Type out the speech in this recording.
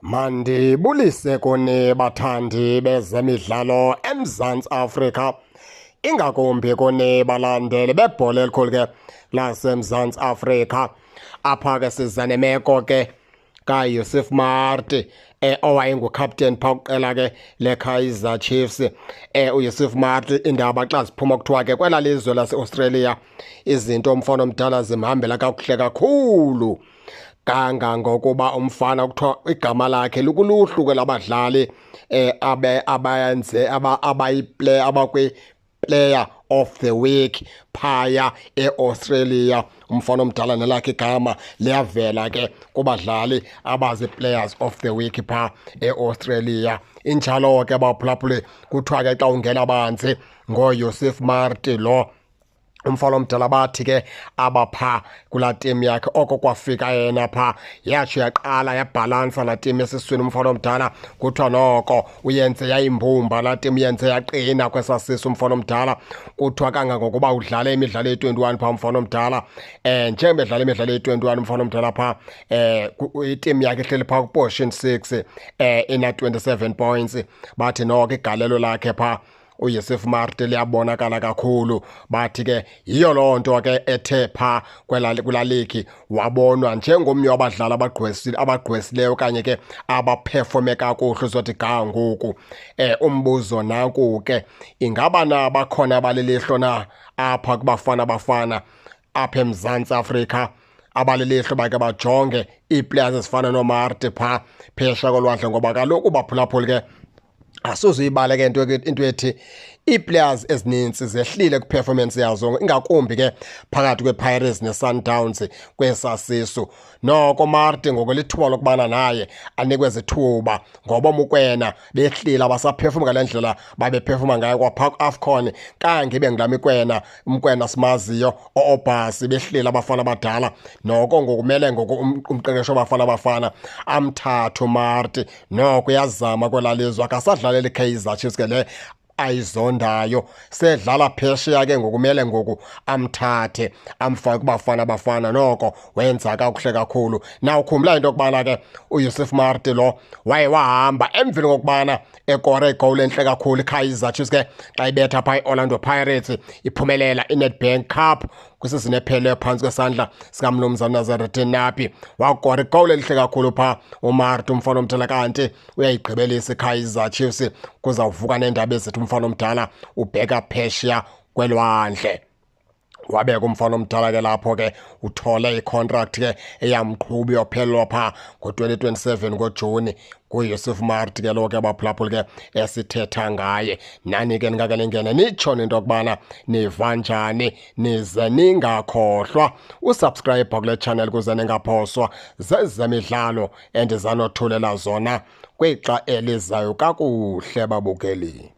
Mandibulise kuni bathandi bezemidlalo eMzantsi Afrika, ingakumbi kuni balandeli bebhola elikhulu ke laseMzantsi Afrika. Apha ke siza nemeko ke kaYusuf Maart, owayengucaptain phaa kuqela ke leKaizer Chiefs. UYusuf Maart, indaba xa ziphuma kuthiwa ke kwela lizwe laseAustralia izinto umfana omdala zimhambela kakuhle kakhulu, kangangokuba umfana kuthiwa igama lakhe likuluhlu ke labadlali abe abayenze abayiplay abakwi player of the week phaya eAustralia. Umfana omdala nelakhe igama liyavela ke kubadlali abazi players of the week pha eAustralia. Injalo ke baphulaphuli, kuthiwa ke xa ungena banzi ngoYusuf Maart lo umfana omdala, bathi ke abapha kulaa team yakhe oko kwafika yena pha yatsho yaqala yabhalansa laa team esiswini. Umfana omdala kuthiwa noko uyenze yayimbumba laa team, uyenze yaqina kwesaa sisu umfana omdala. Kuthiwa kangangokuba udlale imidlalo eyi-21 phaa umfana omdala, njengoba edlala imidlalo eyi-21 umfana omdala phaa, iteam yakhe ihleli phaa kuposition 6, ina-27 points. Bathi noko igalelo lakhe phaa uYusuf Maart liyabonakala kakhulu. Bathi ke yiyo loo nto ke ethe phaa kulaa league wabonwa njengomnye wabadlali abagqwesileyo okanye ke abaperforme kakuhle uzothi ga ngoku. Umbuzo nanku ke: ingaba na bakhona abalilihlo na apha kuBafana Bafana apha eMzantsi Afrika, abalilihlo bake bajonge ii-players ezifana noMaart phaa phesha kolwandle? Ngoba kaloku baphulaphuli ke asuzuyibale ke into ethi ii-players ezininzi zehlile kwi-performance yazo, ingakumbi ke phakathi kwe-Pirates ne-Sundowns kwesasisu. Noko Maart ngoku lithuba lokubana naye anikwe zithuba, ngoba Mokoena behlile, abasaphefuma ngale ndlela babephefuma ngayo kwaphaa ku-AFCON. Kange bengulaa Mokoena, uMokoena simaziyo, oobhasi behlile abafana abadala. Noko ngokumele ngoku umqeqeshi wabafana bafana amthathe uMaart. Noko uyazama kwelaa lizwe, akasadlaleli iKaizer Chiefs ke le ayizondayo, sedlala phesheya ke. Ngokumele ngoku amthathe amfake kuBafana Bafana. Noko wenza kakuhle kakhulu. Na ukhumbula into yokubana ke uYusuf Maart lo waye wahamba emveni kokubana ekore igowuli entle kakhulu iKaizer Chiefs ke xa ibetha phaa i-Orlando Pirates, iphumelela iNedbank Cup kwisizini epheleyo phantsi kwesandla sikamnumzana Nasreddine Nabi. Wakora igowuli elihle kakhulu phaa uMaart umfana omdala, kanti uyayigqibelisa iKaizer Chiefs. Kuzawuvuka neendaba ezithi umfana omdala ubheka phesheya kwelwandle. Wabeka umfana omdala ke lapho ke uthole icontract ke eyamqhuba iyophelelwa phaa ngo-2027 ngoJuni. NguYusuf Maart ke lo ke baphulaphuli ke esithetha ngaye. Nani ke ningake ningene nitsho into yokubana niva njani, nize ningakhohlwa usubscribe kule channel kuze ningaphoswa zezemidlalo endizanothulela zona kwixa elizayo. Kakuhle babukeli.